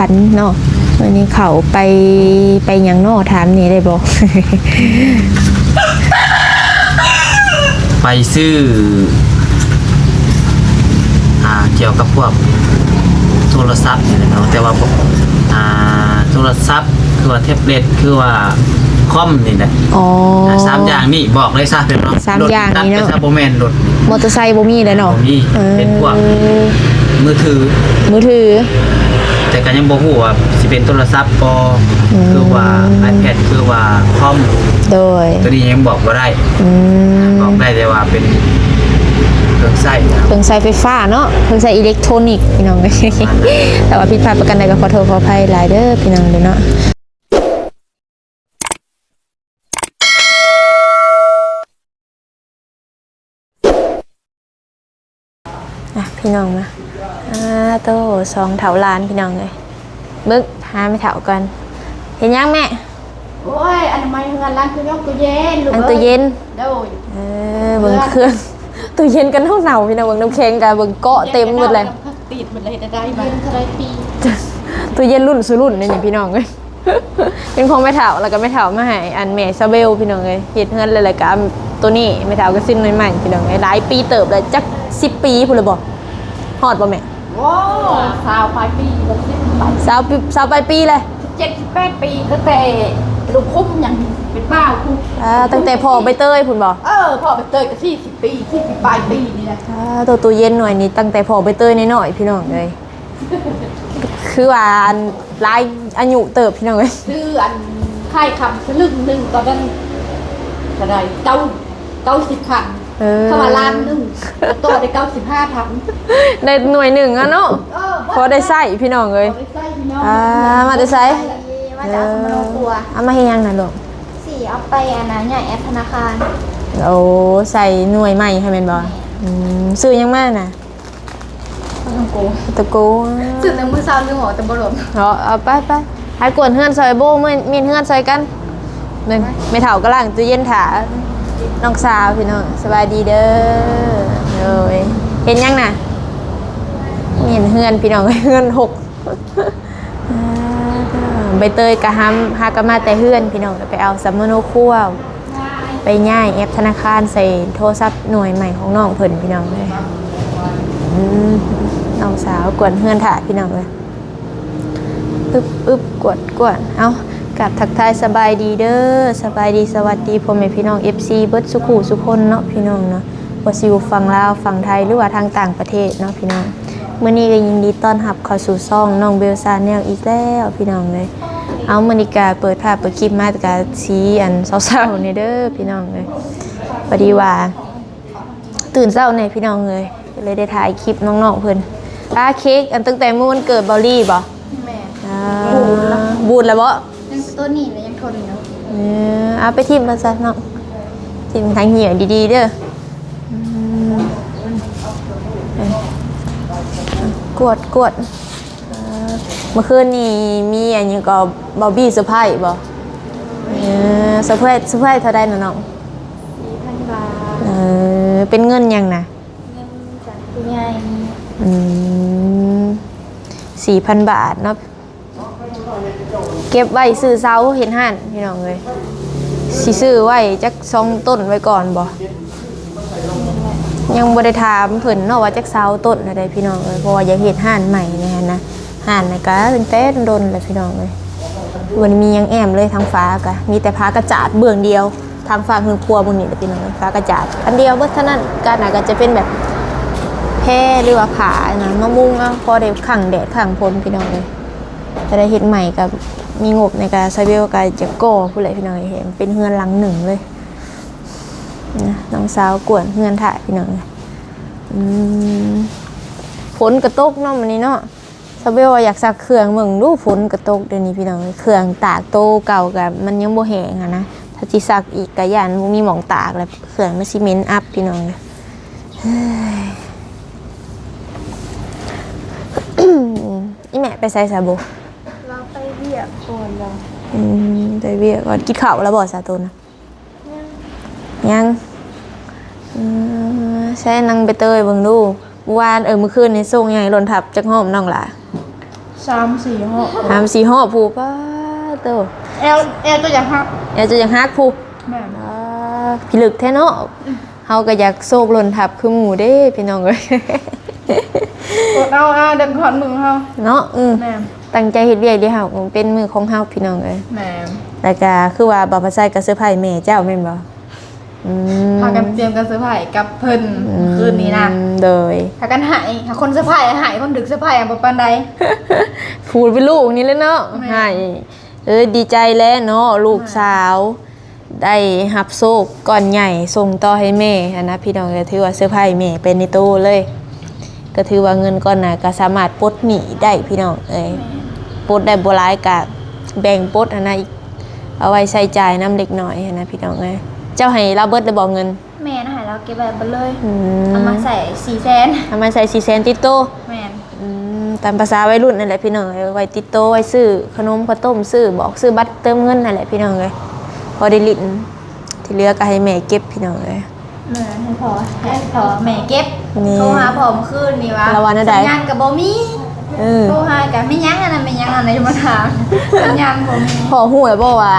ກັນເນາະ. ມື້ນີ້ເຂົ້າໄປ ໄປຫຍັງເນາະ ຖາມແດ່ໄດ້ບໍ່? ໄປຊື້ ອ່າ ກ່ຽວກັບພວກໂທລະສັບນີ້ແຫຼະເນາະ ແຕ່ວ່າບໍ່ ອ່າ ໂທລະສັບ ຄືວ່າແທັບເລັດ ຄືວ່າຄອມນີ້ແຫຼະ. ອໍ ອ່າ ສາມຢ່າງນີ້ບອກເລີຍຊະ ເປັນເນາະ ສາມຢ່າງນີ້ເນາະ ລົດຕັດໄປຊະ ບໍ່ແມ່ນລົດ ມໍເຕີໄຊບໍ່ມີແລ້ວເນາະ. ບໍ່ມີ ເອີ ເປັນພວກມືຖື ມືຖື ແຕ່ກໍຍັງບໍ່ຮູ້ວ່າຊິເປັນໂທລະສັບບໍ່ ອືມ ຄືວ່າ iPad ຄືວ່າຄອມ ໂດຍ ໂຕນີ້ຍັງບອກບໍ່ໄດ້. ອືມ ບອກໄດ້ແຕ່ວ່າເປັນເຄື່ອງໃຊ້ນະ ເຄື່ອງໃຊ້ໄຟຟ້າເນາະ ເຄື່ອງໃຊ້ອີເລັກໂທນິກ ພີ່ນ້ອງເອີຍ. ຖ້າວ່າຜິດພາດປະການໃດກໍຂໍໂທດຂໍອະໄພຫຼາຍເດີ ພີ່ນ້ອງເດີເນາະ. ອ່ະ ພີ່ນ້ອງມາ ອ່າ ໂຕ ສອງເຖົ້າຫຼານ ພີ່ນ້ອງເອີຍ. ເບິ່ງ ຫາແມ່ເຖົ້າກ່ອນ. ເຮັດຫຍັງແມ່? ໂອ້ຍ ອະນາໄມເຮືອນ ລ້າງຕູ້ຢົງຕູ້ເຢັນ ລູກເອີຍ. ຕູ້ເຢັນ ໂດຍ. ເອີ ເບິ່ງເຄື່ອງ ຕູ້ເຢັນກໍເນົ່າໆ ພີ່ນ້ອງ. ເບິ່ງນ້ຳແຂງກໍເບິ່ງເກາະເຕັມໝົດເລີຍ ຕິດໝົດເລີຍ. ເຮັດໄດ້ ເຢັນເທົ່າໃດປີ? ຕູ້ເຢັນລຸ້ນສູ່ລຸ້ນເດ້ນີ້ ພີ່ນ້ອງເອີຍ. ເປັນຂອງແມ່ເຖົ້າ ແລ້ວກໍແມ່ເຖົ້າມາໃຫ້ອັນແມ່ຊາເບວ ພີ່ນ້ອງເອີຍ. ເຮັດເຮືອນແລ້ວ ແລ້ວກໍໂຕນີ້ແມ່ເຖົ້າກໍຊື້ໜ່ວຍໃໝ່ ພີ່ນ້ອງເອີຍ. ຫຼາຍປີເຕີບແລ້ວ ຈັກສິບປີພຸ້ນລະບໍ່? ຮອດບໍ່ແມ່? ໂອ້ ຊາວປາຍປີ ສິບປາຍ ຊາວປີ ຊາວປາຍປີແລ້ວ ສິບເຈັດ ສິບແປດປີ ຕັ້ງແຕ່ລູກຄຸມຍັງເປັນບ່າວພຸ້ນ. ອ່າ ຕັ້ງແຕ່ພໍ່ໃບເຕີຍພຸ້ນບໍ່? ເອີ ພໍ່ໃບເຕີຍກໍສີ່ສິບປີ ສີ່ສິບປາຍປີນີ້ແຫຼະ. ອ່າ ໂຕຕູ້ເຢັນໜ່ວຍນີ້ ຕັ້ງແຕ່ພໍ່ໃບເຕີຍນ້ອຍໆ ພີ່ນ້ອງເອີຍ. ຄືວ່າອັນຫຼາຍອາຍຸເຕີບ ພີ່ນ້ອງເອີຍ. ຊື້ອັນຄ້າຍຄຳສະລຶງໜຶ່ງ ຕອນນັ້ນເທົ່າໃດ? ເກົ້າ ເກົ້າສິບພັນ. ເອີ ຄຳວ່າລ້ານໜຶ່ງ ຕໍ່ໄດ້ເກົ້າສິບຫ້າພັນ ໄດ້ໜ່ວຍໜຶ່ງອະເນາະ. ເອີ ພໍໄດ້ໃຊ້ ພີ່ນ້ອງເອີຍ. ພໍໄດ້ໃຊ້ ພີ່ນ້ອງ. ອ່າ ມາແຕ່ໃສ? ມາຈາກສຳມະໂນຄົວ. ເອີ ເອົາມາເຮັດຫຍັງນະລູກ? ຊິເອົາໄປອັນນະ ຍ້າຍແອັບທະນາຄານ. ໂອ້ ໃສ່ໜ່ວຍໃໝ່ໃຫ້ແມ່ນບໍ່? ແມ່ນ. ອືມ ຊື້ຫຍັງມານະ? ປາຕະໂກ ປາຕະໂກ. ຊື້ແຕ່ມື້ເຊົ້າ ລືມເອົາແຕ່ບໍ່ລົງ. ເນາະ ເອົາໄປໆ ໃຫ້ກວດເຮືອນຊ່ອຍໂບ ເມືອນເຮືອນຊ່ອຍກັນ. ເບິ່ງ ແມ່ເຖົ້າກຳລັງຕູ້ເຢັນຖ້ານ້ອງສາວ ພີ່ນ້ອງ. ສະບາຍດີເດີ. ໂດຍ. ເຮັດຫຍັງນະ? ເມີນເຮືອນ ພີ່ນ້ອງ ເຮືອນຫົກ. ອ່າ ໃບເຕີຍກະຫາ ຫາກະມາແຕ່ເຮືອນ ພີ່ນ້ອງ ໄປເອົາສຳມະໂນຄົວ ໄປຍ້າຍແອັບທະນາຄານໃສ່ໂທລະສັບໜ່ວຍໃໝ່ຂອງນ້ອງເພິ່ນ ພີ່ນ້ອງເອີຍ. ອືມ ນ້ອງສາວກວດເຮືອນຖ້າ ພີ່ນ້ອງເອີຍ. ອຶບ ອຶບ ກວດ ກວດ. ເອົາ ກາບທັກທາຍສະບາຍດີເດີ ສະບາຍດີສະຫວັດດີພໍ່ແມ່ພີ່ນ້ອງ ເອັຟຊີ ເບິດສູ່ຄູ່ສູ່ຄົນເນາະ ພີ່ນ້ອງເນາະ. ບໍ່ວ່າຊິຢູ່ຝັ່ງລາວ ຝັ່ງໄທ ຫຼືວ່າທາງຕ່າງປະເທດເນາະ ພີ່ນ້ອງ. ມື້ນີ້ກໍຍິນດີຕ້ອນຮັບເຂົ້າສູ່ຊ່ອງນ້ອງເບວ Channel ອີກແລ້ວ ພີ່ນ້ອງເອີຍ. ເອົາ ມື້ນີ້ກະເປີດພາບເປີດຄລິບມາກະສີອັນເສົ້າໆ ນີ້ເດີ ພີ່ນ້ອງເອີຍ. ພໍດີວ່າຕື່ນເຊົ້າແດ່ ພີ່ນ້ອງເອີຍ ກໍເລີຍໄດ້ຖ່າຍຄລິບນ້ອງໆເພິ່ນ. ປາ ເຄ້ກອັນຕັ້ງແຕ່ມື້ວັນເກີດເບົາລີບໍ່? ແມ່ນ. ອ່າ ບູດແລ້ວ ບູດແລ້ວບໍ່? ຍັງໂຕນີ້ແຫຼະ ຍັງທົນຢູ່. ເອີ ເອົາໄປຖິ້ມມັນຊະເນາະ ຖິ້ມຖັງຂະຫຍັງດີໆເດີ. ອືມ ກວດ ກວດ. ເອີ ເມື່ອຄືນນີ້ມີອັນຫຍັງກໍ ບາວບີເຊີໄພຣສ໌ບໍ່? ເອີ ເຊີໄພຣສ໌ ເຊີໄພຣສ໌ເທົ່າໃດນະນ້ອງ? ສີ່ພັນບາດ. ເອີ ເປັນເງິນຫຍັງນະ? ເງິນຈາກຜູ້ໃຫຍ່. ອືມ ສີ່ພັນບາດເນາະ. ເກັບໄວ້ຊື້ເສົາເຮັດຮ້ານ ພີ່ນ້ອງເອີຍ. ຊິຊື້ໄວ້ຈັກສອງຕົ້ນໄວ້ກ່ອນບໍ່? ຍັງບໍ່ໄດ້ຖາມເພິ່ນເນາະວ່າຈັກຊາວຕົ້ນເທົ່າໃດ ພີ່ນ້ອງເອີຍ ເພາະວ່າຢາກເຮັດຮ້ານໃໝ່ນີ້ຫັ້ນນະ. ຮ້ານນີ້ກະຕັ້ງແຕ່ດົນແລ້ວ ພີ່ນ້ອງເອີຍ. ບໍ່ໄດ້ມີຫຍັງແອ້ມເລີຍ ທາງຝາກະມີແຕ່ຝາກະຈາດເບື້ອງດຽວ. ທາງຟາກເຮືອນຄົວເບິ່ງນີ້ແຫຼະ ພີ່ນ້ອງເອີຍ ຝາກະຈາດອັນດຽວເບິດເທົ່ານັ້ນ. ການໜ້າກໍຈະເປັນແບບແພ ຫຼືວ່າຜ້າອັນນັ້ນມາມຸງເອົາ ພໍໄດ້ຂັງແດດຂັງຝົນ ພີ່ນ້ອງເອີຍ. ຖ້າໄດ້ເຮັດໃໝ່ກໍມີງົບໃນການ ຊາເວວກໍຈະກໍ່ພຸ້ນແຫຼະ ພີ່ນ້ອງເອີຍ ເປັນເຮືອນຫຼັງໜຶ່ງເລີຍນະ. ນ້ອງສາວກວດເຮືອນຖ້າ ພີ່ນ້ອງເອີຍ. ອືມ ຝົນກໍຕົກເນາະມື້ນີ້ເນາະ. ຊາເວວວ່າຢາກຊັກເຄື່ອງເບິ່ງດູ ຝົນກໍຕົກດຽວນີ້ ພີ່ນ້ອງເອີຍ. ເຄື່ອງຕາກໂຕເກົ່າກໍມັນຍັງບໍ່ແຫ້ງຫັ້ນນະ ຖ້າຊິຊັກອີກກໍຢ້ານບໍ່ມີໝ່ອງຕາກແລ້ວ ເຄື່ອງມັນຊິເໝັນອັບ ພີ່ນ້ອງເອີຍ. ອີ່ແມ່ໄປໃສຊະບຸ? ລາວໄປວຽກກ່ອນລະ. ອືມ ໄປວຽກກ່ອນ. ກິນເຂົ້າແລ້ວບໍ່ຊະໂຕນະ? ຍັງ ຍັງ. ເອີ ໃຊ້ນາງໃບເຕີຍເບິ່ງດູ ມື້ວານ ເອີ ມື້ຄືນນີ້ສົ່ງຫຍັງໃຫ້ລົ້ນທັບຈັກຫອມນ້ອງຫຼ້າ? ສາມສີ່ຮອບ ສາມສີ່ຮອບພຸ້ນ ປາໂຕ ແອວ ແອວເຈົ້າຢາກຫັກ ແອວເຈົ້າຢາກຫັກພຸ້ນ ແມ່ນ ອ່າ ພິລຶກແທ້ເນາະ ເຮົາກໍຢາກໂຊກຫຼົ່ນທັບຄືໝູ່ເດ້ພີ່ນ້ອງເອີຍ ອົດເອົາ ອ່າ ເດີນຮອດມື້ເຮົາເນາະ ອື ແມ່ນ ຕັ້ງໃຈເຮັດວຽກເດ້ເຮົາ ເປັນມື້ຂອງເຮົາພີ່ນ້ອງເອີຍ ແມ່ນ ແລ້ວກໍຄືວ່າບ່າວພາໄຊກໍເຊີໄພແມ່ເຈົ້າແມ່ນບໍ່? ອືມ ພາກັນຕຽມກັນເຊີໄພກັບເພິ່ນ ອືມ ຄືນນີ້ນະ ໂດຍ ພາກັນໄຫ້ ຖ້າຄົນເຊີໄພໄຫ້ ຄົນຖືກເຊີໄພບໍ່ປານໃດ ຜູ້ເປັນລູກນີ້ແຫຼະເນາະ ແມ່ນ ໄຫ້ ເອີ ດີໃຈແຫຼະເນາະ ລູກ ແມ່ນ ສາວ ໄດ້ຮັບໂຊກກ້ອນໃຫຍ່ສົ່ງຕໍ່ໃຫ້ແມ່ຫັ້ນນະພີ່ນ້ອງເອີຍ ຖືວ່າເຊີໄພແມ່ໄປໃນໂຕເລີຍ ກໍຖືວ່າເງິນກ້ອນນັ້ນກໍສາມາດປົດໜີ້ໄດ້ພີ່ນ້ອງເອີຍ ແມ່ນ ປົດໄດ້ບໍ່ຫຼາຍກໍແບ່ງປົດຫັ້ນນະ ເອົາໄວ້ໃຊ້ຈ່າຍນຳເລັກນ້ອຍຫັ້ນນະພີ່ນ້ອງເອີຍ ເຈົ້າໃຫ້ລາວເບິດແລ້ວບໍ່ເງິນ? ແມ່ນ ໃຫ້ລາວເກັບໄວ້ເບິດເລີຍ ອືມ ເອົາມາໃຊ້ສີ່ແສນ ເອົາມາໃຊ້ສີ່ແສນຕິດໂຕ ແມ່ນ ອືມ ຕາມພາສາໄວລຸ້ນນັ້ນແຫຼະພີ່ນ້ອງເອີຍ ໄວ້ຕິດໂຕ ໄວ້ຊື້ຂະໜົມເຂົ້າຕົ້ມ ຊື້ບອກ ຊື້ບັດເຕີມເງິນນັ້ນແຫຼະພີ່ນ້ອງເອີຍ ພໍໄດ້ຫຼິ້ນ ທີ່ເຫຼືອກໍໃຫ້ແມ່ເກັບພີ່ນ້ອງເອີຍ ແມ່ໃຫ້ພໍ່ ໃຫ້ພໍ່ແມ່ເກັບ ແມ່ ໂທຫາພໍ່ມື້ຄືນນີ້ວ່າ ລາວວ່າແນວໃດ? ສັນຍານກໍບໍ່ມີ ເອີ ໂທຫາກໍແມ່ນຫຍັງອັນນັ້ນ ແມ່ນຫຍັງອັນນັ້ນ ມາຖາມ ສັນຍານບໍ່ມີ ພໍ່ຮູ້ແລ້ວບໍ່ວ່າ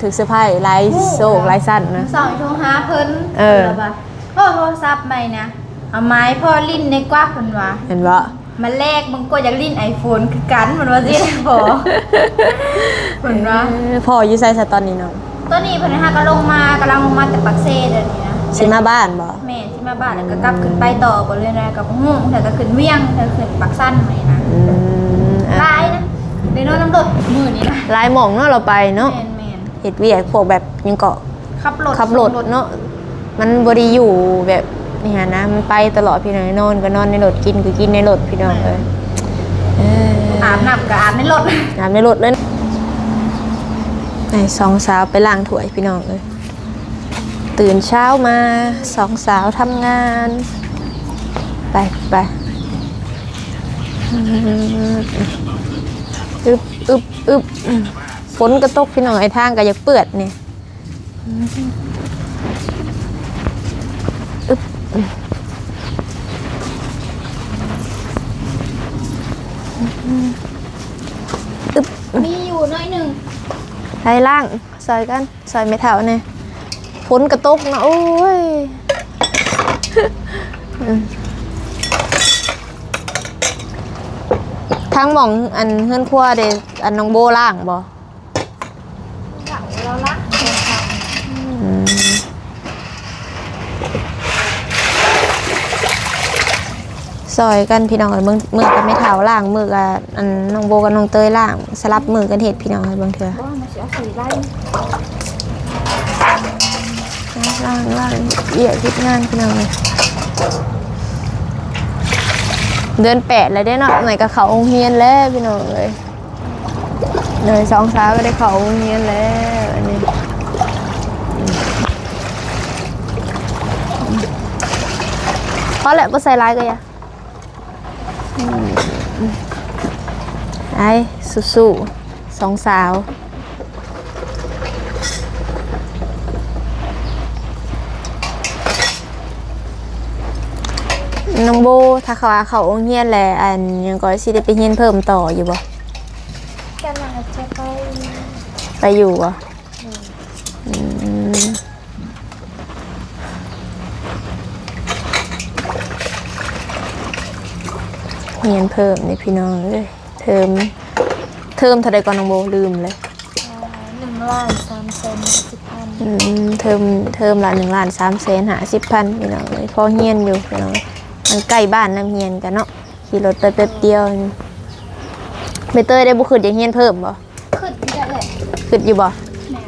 ຖືກເຊີໄພຫຼາຍ ຮູ້ ໂຊກຫຼາຍຊັ້ນນະ ມື້ເຊົ້າໂທຫາເພິ່ນ ເອີ ເພິ່ນວ່າ ໂອ້ ໂທລະສັບໃໝ່ນະ ເອົາມາໃຫ້ພໍ່ຫຼິ້ນດີກວ່າ ເພິ່ນວ່າ ແມ່ນບໍ່? ມາແລກເບິ່ງ ກວ່າຢາກຫຼິ້ນໄອໂຟນຄືກັນ ເພິ່ນວ່າຊີ້ນະພໍ່ ເພິ່ນວ່າ ເອີ ພໍ່ຢູ່ໃສຊະຕອນນີ້ນ້ອງ? ຕອນນີ້ເພິ່ນຫາກໍລົງມາ ກຳລັງລົງມາແຕ່ປາກເຊດຽວນີ້ນະ ຊິມາບ້ານບໍ່? ແມ່ນ ຊິມາບ້ານ ແລ້ວກໍກັບຂຶ້ນໄປຕໍ່ບໍ່ເລີຍນະ ກໍບໍ່ຮູ້ ເທື່ອກໍຂຶ້ນວຽງ ເທື່ອຂຶ້ນປາກຊັນນີ້ນະ ອືມ ຫຼາຍນະ ໄດ້ນອນນຳລົດມື້ນີ້ນະ ຫຼາຍໝ່ອງເນາະ ລາວໄປເນາະ ແມ່ນໆ ເຮັດວຽກພວກແບບຫຍັງເກາະ ຂັບລົດ ຂັບລົດເນາະ ມັນບໍ່ໄດ້ຢູ່ແບບນີ້ຫັ້ນນະ ມັນໄປຕະຫຼອດພີ່ນ້ອງ ນອນກໍນອນໃນລົດ ກິນກໍກິນໃນລົດພີ່ນ້ອງເອີຍ ເອີ ອາບນ້ຳກໍອາບໃນລົດ ອາບໃນລົດເລີຍ ໃຫ້ສອງສາວໄປລ້າງຖ້ວຍພີ່ນ້ອງເອີຍ ຕື່ນເຊົ້າມາ ສອງສາວທຳງານ ໄປ ໄປ ອືມ ອຶບ ອຶບ ອຶບ ອືມ ຝົນກໍຕົກພີ່ນ້ອງເອີຍ ທາງກໍຢາກເປື້ອນນີ້ ອຶບ ອຶບ ອຶບ ມີຢູ່ໜ້ອຍໜຶ່ງ ໃຫ້ລ້າງ ຊ່ອຍກັນ ຊ່ອຍແມ່ເຖົ້າແດ່ ຝົນກໍຕົກເນາະ ໂອ້ຍ ອືມ ທາງໝ່ອງອັນເຮືອນຄົວເດ ອັນນ້ອງໂບລ້າງບໍ່? ອືມ ຊ່ອຍກັນພີ່ນ້ອງເອີຍ ມື້ ມື້ກັບແມ່ເຖົ້າລ້າງ ມື້ກັບອັນນ້ອງໂບກັບນ້ອງເຕີຍລ້າງ ສະຫຼັບມື້ກັນເຮັດພີ່ນ້ອງເອີຍ ບາງເທື່ອ ບໍ່ ມັນຊິເອົາສີໄລ່ ລ້າງ ລ້າງ ວຽກເຮັດງານພີ່ນ້ອງເອີຍ ເດືອນແປດແລ້ວເດ້ເນາະ ໃນກໍເຂົ້າໂຮງຮຽນແລ້ວພີ່ນ້ອງເອີຍ. ໂດຍ ສອງສາວກໍໄດ້ເຂົ້າໂຮງຮຽນແລ້ວ ອັນນີ້ ພໍແລ້ວ ບໍ່ໃສ່ຫຼາຍກໍຢ່າ ອືມ ໄປ ສູ້ໆ ສອງສາວ. ນ້ອງໂບ ຖ້າເຂົາວ່າເຂົ້າໂຮງຮຽນແລ້ວ ອັນຫຍັງກໍ ຊິໄດ້ໄປຮຽນເພີ່ມຕໍ່ຢູ່ບໍ່? ກໍໜ້າຈະໄປ ໄປຢູ່ບໍ່? ອືມ ຮຽນເພີ່ມນີ້ພີ່ນ້ອງເອີຍ ເທີມ ເທີມເທົ່າໃດກ່ອນນ້ອງໂບ? ລືມເລີຍ. ອ່າ ໜຶ່ງລ້ານສາມແສນຫ້າສິບພັນ. ອືມ ເທີມ ເທີມລະໜຶ່ງລ້ານສາມແສນຫ້າສິບພັນ ພີ່ນ້ອງເອີຍ ພໍຮຽນຢູ່ພີ່ນ້ອງ ມັນໃກ້ບ້ານນຳ ຮຽນກັນເນາະ ຂີ່ລົດໄປແປັບດຽວ. ແມ່ເຕີຍໄດ້ບໍ່ຄິດຢາກຮຽນເພີ່ມບໍ່? ຄິດຢູ່ແຫຼະ ຄິດຢູ່ບໍ່? ແມ່ນ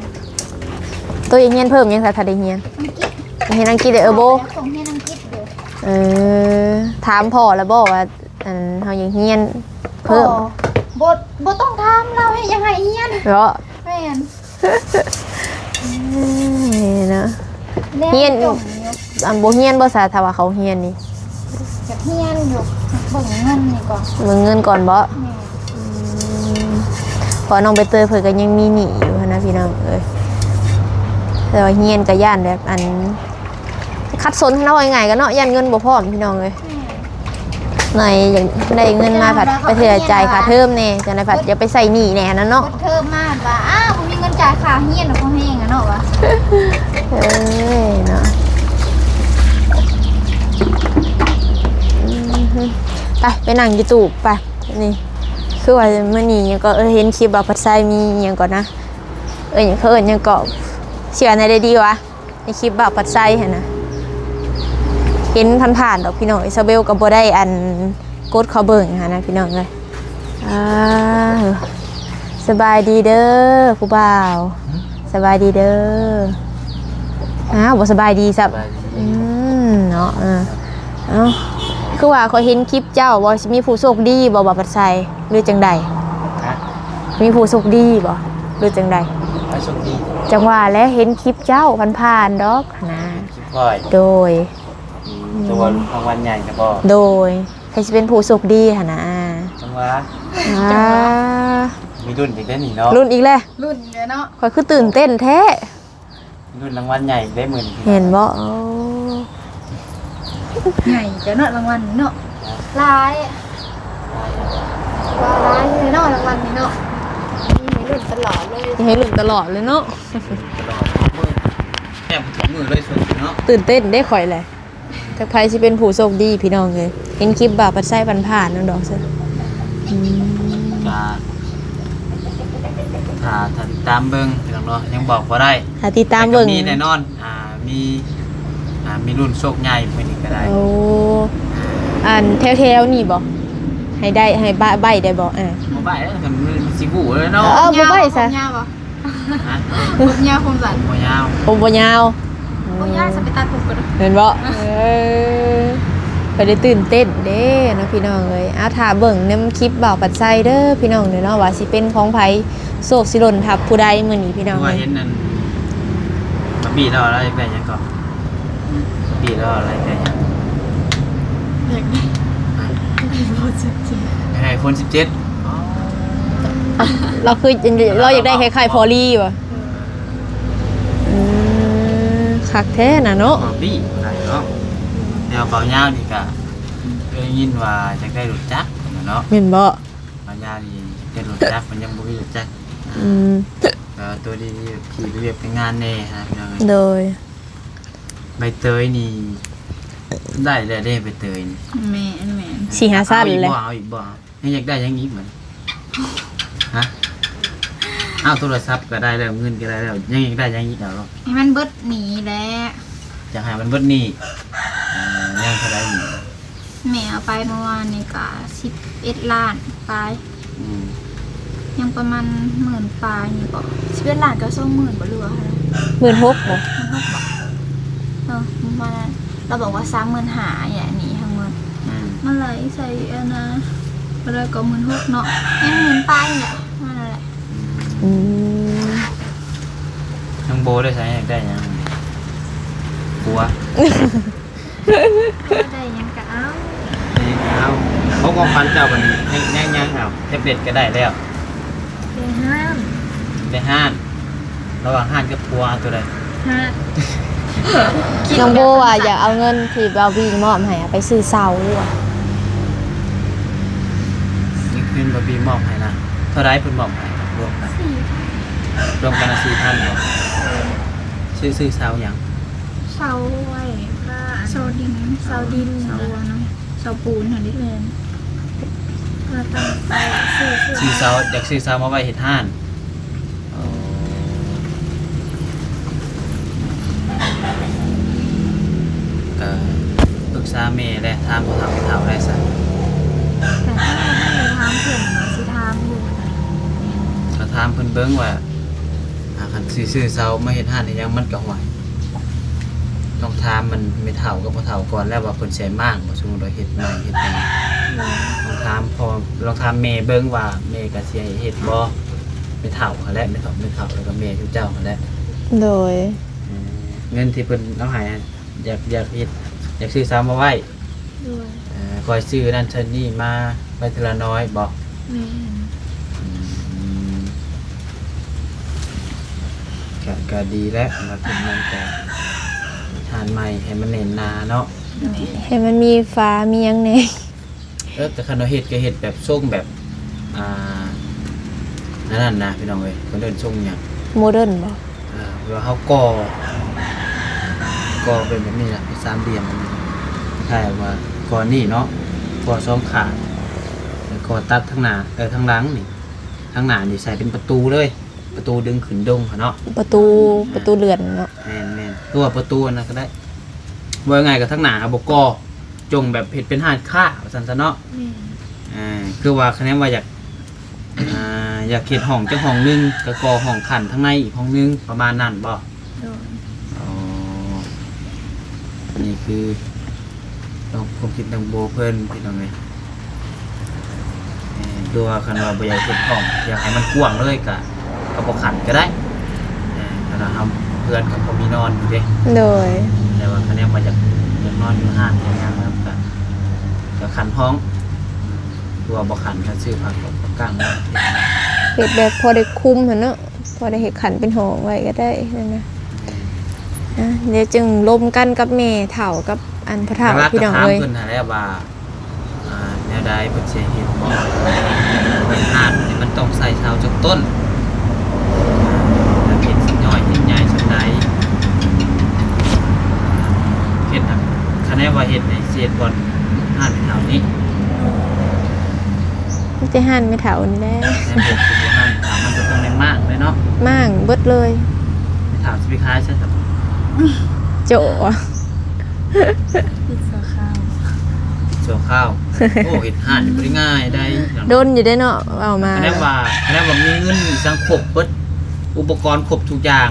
ໂຕຢາກຮຽນເພີ່ມຫຍັງ ຖ້າໄດ້ຮຽນ? ອັງກິດ ຮຽນອັງກິດເດີ ເອີ ໂບ ຕ້ອງຮຽນອັງກິດຢູ່. ເອີ ຖາມພໍ່ແລ້ວບໍ່ວ່າ ອັນ ເຮົາຢາກຮຽນເພີ່ມ? ບໍ່ ບໍ່ຕ້ອງຖາມ ລາວໃຫ້ ຢາກໃຫ້ຮຽນເນາະ. ແມ່ນ ເອີ ເນາະ ຮຽນ ອັນ ບໍ່ຮຽນບໍ່ຊະ ຖ້າວ່າເຂົາຮຽນນີ້? ຢາກຮຽນຢູ່ ເບິ່ງເງິນນີ້ກ່ອນ ເບິ່ງເງິນກ່ອນບໍ່? ແມ່ນ ອືມ ເພາະນ້ອງໃບເຕີຍເພິ່ນກໍຍັງມີໜີ້ຢູ່ຫັ້ນນະ ພີ່ນ້ອງເອີຍ ແຕ່ວ່າຮຽນກໍຢ້ານແບບ ອັນ ຂັດສົນເນາະ ເວົ້າງ່າຍໆກັນເນາະ ຢ້ານເງິນບໍ່ພ້ອມ ພີ່ນ້ອງເອີຍ. ແມ່ນ ໜ້ອຍຢາກໄດ້ເງິນມາພັດໄປເທື່ອຈ່າຍຄ່າເທີມແດ່ ຈັ່ງໃດພັດຢາກໄປໃຊ້ໜີ້ແດ່ຫັ້ນນະເນາະ. ເປີດເທີມມາວ່າ ອ້າວ ບໍ່ມີເງິນຈ່າຍຄ່າຮຽນ ເຂົາແຮງອະເນາະວ່າ. ເອີຍເນາະ ອືມ ໄປ ໄປນັ່ງຢູ່ຕູ້ໄປ. ນີ້ ຄືວ່າມື້ນີ້ຫຍັງກໍ ເອີ ເຫັນຄລິບບ່າວພັດໄຊມີຫຍັງກໍນະ ເອີ້ນ ເຂົາເອີ້ນຫຍັງກໍ ຊື່ວ່າແນວໃດດີວະ? ໃນຄລິບບ່າວພັດໄຊຫັ້ນນະ ເຫັນຜ່ານໆດອກພີ່ນ້ອງເອີຍ. ສາວເບວກໍບໍ່ໄດ້ອັນກົດເຂົ້າເບິ່ງຫັ້ນນະພີ່ນ້ອງເອີຍ. ອ່າ ສະບາຍດີເດີຜູ້ບ່າວ. ຫຶ? ສະບາຍດີເດີ. ອ້າວ ບໍ່ສະບາຍດີຊ້ຳ. ສະບາຍດີ. ອືມ ເນາະ ເອີ ເອົ້າ ຄືວ່າຂ້ອຍເຫັນຄລິບເຈົ້າ ວ່າຊິມີຜູ້ໂຊກດີບໍ່ ບ່າວພັດໄຊ ຫຼືຈັ່ງໃດ? ຮະ? ມີຜູ້ໂຊກດີບໍ່ ຫຼືຈັ່ງໃດ? ໃຜໂຊກດີ? ຈັ່ງວ່າແຫຼະ ເຫັນຄລິບເຈົ້າຜ່ານໆດອກຫັ້ນນະ. ຄລິບຂ້ອຍ? ໂດຍ. ອືມ ຕົວລາງວັນໃຫຍ່ນະບໍ່? ໂດຍ. ໃຜຊິເປັນຜູ້ໂຊກດີຫັ້ນນະ? ຈັງຫວະ ອ່າ ມີລຸ້ນອີກແລ້ວນີ້ເນາະ. ລຸ້ນອີກແລ້ວ. ລຸ້ນອີກແລ້ວເນາະ. ຂ້ອຍຄືຕື່ນເຕັ້ນແທ້. ລຸ້ນລາງວັນໃຫຍ່ໄດ້ມື້ນີ້ ເຫັນບໍ່? ໂອ້ ໃຫຍ່ເຈົ້າເນາະ ລາງວັນນີ້ເນາະ. ຫຼາຍ ຫຼາຍເນາະ ລາງວັນນີ້ເນາະ. ມີໃຫ້ລຸ້ນຕະຫຼອດເລີຍ ມີໃຫ້ລຸ້ນຕະຫຼອດເລີຍເນາະ. ຕະຫຼອດທຸກມື້ ແທບທຸກມື້ເລີຍຊ່ວງນີ້ເນາະ. ຕື່ນເຕັ້ນເດ້ຂ້ອຍແຫຼະ. ຈັກໃຜຊິເປັນຜູ້ໂຊກດີພີ່ນ້ອງເອີຍ. ເຫັນຄລິບບ່າວພັດໄຊຜ່ານໆນັ້ນດອກ. ອືມ ກະຖ້າ ຖ້າຕິດຕາມເບິ່ງພີ່ນ້ອງເນາະ ຍັງບອກບໍ່ໄດ້. ຖ້າຕິດຕາມເບິ່ງ ແຕ່ກະມີແນ່ນອນ. ອ່າ ມີ ອ່າ ມີລຸ້ນໂຊກໃຫຍ່ມື້ນີ້ກະໄດ້. ໂອ້ ອັນແຖວໆນີ້ບໍ່? ໃຫ້ໄດ້ ໃຫ້ໃບ້ໄດ້ບໍ່? ເອີ ບໍ່ໃບ້ແລ້ວ ມັນຊິຮູ້ແລ້ວເນາະ. ເອີ ບໍ່ໃບ້ຊະ. ຮະ? ຜົມຍາວຜົມສັ້ນ? ຜົມບໍ່ຍາວ. ຜົມບໍ່ຍາວ. ໂອ້ຍ ຢາກຊິໄປຕັດຜົມກ່ອນ ແມ່ນບໍ່? ເອີ ໄປໄດ້ຕື່ນເຕັ້ນເດ້ເນາະພີ່ນ້ອງເອີຍ. ອາ ຖ້າເບິ່ງນຳຄລິບບ່າວພັດໄຊເດີພີ່ນ້ອງເດີເນາະ ວ່າຊິເປັນຂອງໃຜ ໂຊກຊິຫຼົ່ນທັບຜູ້ໃດມື້ນີ້ພີ່ນ້ອງເອີຍ. ວ່າເຫັນອັນບາບີລາວ ລາວຢາກໄດ້ຫຍັງເກາະ? ບາບີລາວ ລາວຢາກໄດ້ຫຍັງ? ຢາກໄດ້ ຮະ? ໄອໂຟນສິບເຈັດ ຢາກໄດ້ໄອໂຟນສິບເຈັດ. ອໍ ລາວຄື ລາວຢາກໄດ້ຄ້າຍໆພໍລີວ່າ. ເອີ ອືມ ຄັກແທ້ນະເນາະ. ບາບີບໍ່ໄດ້ເນາະ. ແຕ່ວ່າບ່າວຍາວນີ້ກະ ເຄີຍໄດ້ຍິນວ່າຢາກໄດ້ລົດຈັກນະເນາະ. ແມ່ນບໍ່? ບ່າວຍາວນີ້ຢາກໄດ້ລົດຈັກ ມັນຍັງບໍ່ມີລົດຈັກ. ອືມ ເອີ ໂຕດີໆ ຂີ່ໄປວຽກໄປງານແດ່ນະພີ່ນ້ອງເອີຍ. ໂດຍ. ໃບເຕີຍນີ້ໄດ້ແລ້ວເດ້ ໃບເຕີຍນີ້. ແມ່ນໆ ສີ່ຫ້າຊັ້ນແຫຼະ. ເອົາອີກບໍ່? ເອົາອີກບໍ່? ຍັງຢາກໄດ້ຫຍັງອີກບັດນີ້? ຮະ? ອ້າວ ໂທລະສັບກໍໄດ້ແລ້ວ ເງິນກໍໄດ້ແລ້ວ ຍັງຢາກໄດ້ຫຍັງອີກ? ເອົາໂລດ ໃຫ້ມັນເບິດໜີ້ແຫຼະ. ຢາກໃຫ້ມັນເບິດໜີ້. ເອີ ຍັງເທົ່າໃດໜີ້? ແມ່ເອົາໄປເມື່ອວານນີ້ກໍສິບເອັດລ້ານປາຍ. ອືມ ຍັງປະມານໝື່ນປາຍນີ້ບໍ? ສິບເອັດລ້ານກັບສອງໝື່ນບໍ ຫຼືວ່າເທົ່າໃດ? ໝື່ນຫົກບໍ? ໝື່ນຫົກບໍ? ເອີ ປະມານນັ້ນ. ລາວບອກວ່າສາມໝື່ນຫ້າ ອັນນີ້ທັງໝົດ. ອືມ ມັນໄຫຼໃສ່ອັນນ່າ ບໍ່ໄດ້ກໍໝື່ນຫົກເນາະ ຍັງໝື່ນປາຍນີ້ແຫຼະ ປະມານນັ້ນແຫຼະ. ອືມ ອືມ ນ້ອງໂບໄດ້ໃຊ້ ຢາກໄດ້ຫຍັງ? ຜົວ. ໄດ້ຫຍັງກະເອົາ ໄດ້ຫຍັງກະເອົາ. ຂອງຂວັນເຈົ້າບັດນີ້ ຍັງ ຍັງ ຍັງເອົາ ແທັບເລັດກະໄດ້ແລ້ວ ໄດ້ຮ້ານ ໄດ້ຮ້ານ. ລະຫວ່າງຮ້ານກັບຜົວ ເອົາໂຕໃດ? ຮ້ານ. ນ້ອງໂບວ່າຢາກເອົາເງິນທີ່ບາບີມອບໃຫ້ ເອົາໄປຊື້ເສົາ. ເງິນບາບີມອບໃຫ້ນະ ເທົ່າໃດເພິ່ນມອບໃຫ້? ລວມກັນ ສີ່ພັນ ລວມກັນສີ່ພັນບໍ? ເອີ ຊື້ ຊື້ເສົາຫຍັງ? ເສົາໄວ້ ເສົາດິນ ເສົາດິນ ເສົາ ເສົາປູນຫັ້ນເດ້. ແມ່ນ ເພື່ອຕັ້ງໃສ່ຊື້ ຊື້ ຊື້ເສົາ ຢາກຊື້ເສົາມາໄວ້ເຮັດຮ້ານ. ອໍ ກະປຶກສາແມ່ແຫຼະ ຖາມພໍ່ເຖົ້າແມ່ເຖົ້າໄດ້ຊະ. ກະຖ້າ ຖ້າໄດ້ຖາມເພິ່ນ ກະຊິຖາມຢູ່ນະ. ກະຖາມເພິ່ນເບິ່ງວ່າ ອ່າ ຄັນຊິຊື້ເສົາມາເຮັດຮ້ານເຮັດຫຍັງ ມັນກະ ຫ້ວຍ ຕ້ອງຖາມມັນແມ່ເຖົ້າກັບພໍ່ເຖົ້າກ່ອນແລ້ວວ່າເພິ່ນຊິໃຫ້ມ້າງບໍ່ ສົມມຸດວ່າເຮັດໃໝ່ເຮັດຫຍັງ. ອືມ ລອງຖາມພໍ່ ລອງຖາມແມ່ເບິ່ງວ່າແມ່ກະຊິໃຫ້ເຮັດບໍ່ ແມ່ເຖົ້າຫັ້ນແຫຼະ ແມ່ເຖົ້າ ແມ່ເຖົ້າ ແລ້ວກະແມ່ຄືເຈົ້າຫັ້ນແຫຼະ. ໂດຍ. ເງິນທີ່ເພິ່ນເອົາໃຫ້ ຢາກ ຢາກເຮັດ ຢາກຊື້ເສົາມາໄວ້. ໂດຍ. ເອີ ຄ່ອຍຊື້ນັ້ນຊື້ນີ້ມາໄປເທື່ອລະໜ້ອຍບໍ? ແມ່ນ. ອືມ ກະ ກະດີແຫຼະ ມາເຖິງນັ້ນກະ ຮ້ານໃໝ່ໃຫ້ມັນແໜ້ນໜາເນາະ. ໂດຍ. ໃຫ້ມັນມີຝາມີຫຍັງແດ່. ເອີ ກໍຄັນວ່າເຮັດ ກໍເຮັດແບບຊົງແບບ ອ່າ ອັນນັ້ນນະພີ່ນ້ອງເອີຍ ເພິ່ນເອີ້ນຊົງຫຍັງ? ໂມເດີນບໍ? ເອີ ແບບວ່າເຮົາກໍ່ ກໍ່ເປັນແບບນີ້ລະ ເປັນສາມຫຼ່ຽມ ຄ້າຍໆວ່າກໍ່ນີ້ເນາະ ກໍ່ສອງຂ້າງ ແລ້ວກໍຕັດທາງໜ້າ ເອີ ທາງຫຼັງນີ້ ທາງໜ້ານີ້ໃສ່ເປັນປະຕູເລີຍ ປະຕູດຶງຂຶ້ນດົງຫັ້ນເນາະ ປະຕູ ປະຕູເລື່ອນເນາະ ແມ່ນໆ ຫຼືວ່າປະຕູອັນນັ້ນກໍໄດ້ ເວົ້າງ່າຍໆກໍທາງໜ້າເຮົາບໍ່ກໍ່ ຈົ່ງແບບເຮັດເປັນຮ້ານຄ້າວ່າຊັ້ນຊະເນາະ ແມ່ນ ອ່າ ຄືວ່າຄະແນນວ່າຢາກ ອ່າ ຢາກເຮັດຫ້ອງຈັກຫ້ອງໜຶ່ງ ກໍກໍ່ຫ້ອງຂັ້ນທາງໃນອີກຫ້ອງໜຶ່ງ ປະມານນັ້ນບໍ? ໂດຍ ອໍ ນີ້ຄື ຄວາມຄິດນ້ອງໂບເພິ່ນພີ່ນ້ອງເອີຍ ເອີ ຄືວ່າຄັນວ່າບໍ່ຢາກເຮັດຫ້ອງ ຢາກໃຫ້ມັນກວ້າງເລີຍກະ ກະບໍ່ຂັ້ນກະໄດ້ ເອີ ຄັນວ່າເຮົາເຮືອນກະພໍມີນອນຢູ່ເດ້ ໂດຍ ແຕ່ວ່າຄະແນນວ່າຢາກ ຢາກນອນຢູ່ຮ້ານ ຢາກຫຍັງແລ້ວກະ ກະຂັ້ນຫ້ອງ ຄືວ່າບໍ່ຂັ້ນກະຊື້ຜ້າກົກຜ້າກັ້ງມາ ເຮັດແບບພໍໄດ້ຄຸມຫັ້ນເນາະ ພໍໄດ້ເຮັດຂັ້ນເປັນຫ້ອງໄວ້ກໍໄດ້ຫັ້ນນະ ອ່າ ດຽວຈຶ່ງລົມກັນກັບແມ່ເຖົ້າກັບອັນພໍ່ເຖົ້າ ຫຼັກໆ ພີ່ນ້ອງເອີຍ ກໍຖາມເພິ່ນຫັ້ນແຫຼະວ່າ ອ່າ ແນວໃດເພິ່ນຊິເຮັດບໍ່ ເຮັດຮ້ານນີ້ມັນຕ້ອງໃສ່ເສົາຈັກຕົ້ນ ແລ້ວເຮັດຊິນ້ອຍເຮັດໃຫຍ່ສ່ຳໃດ ເຮັດນະ ຄະແນນວ່າເຮັດໃຫ້ເສດບ່ອນຮ້ານແຖວນີ້ ມີແຕ່ຮ້ານແມ່ເຖົ້ານີ້ແຫຼະ ແມ່ນ ເຮັດຄືຢູ່ຮ້ານແມ່ເຖົ້າ ມັນກໍຕ້ອງໄດ້ມ້າງແຫຼະເນາະ ມ້າງເບິດເລີຍ ແມ່ເຖົ້າຊິໄປຂາຍໃສຊັ້ນ? ໂຈະ ປິດຊົ່ວຄາວ ປິດຊົ່ວຄາວ ໂອ້ ເຮັດຮ້ານນີ້ບໍ່ໄດ້ງ່າຍໃດ ດົນຢູ່ເດ້ເນາະ ເວົ້າມາ ຄະແນນວ່າ ຄະແນນວ່າມີເງິນສັງຄົບເບິດ ອຸປະກອນຄົບທຸກຢ່າງ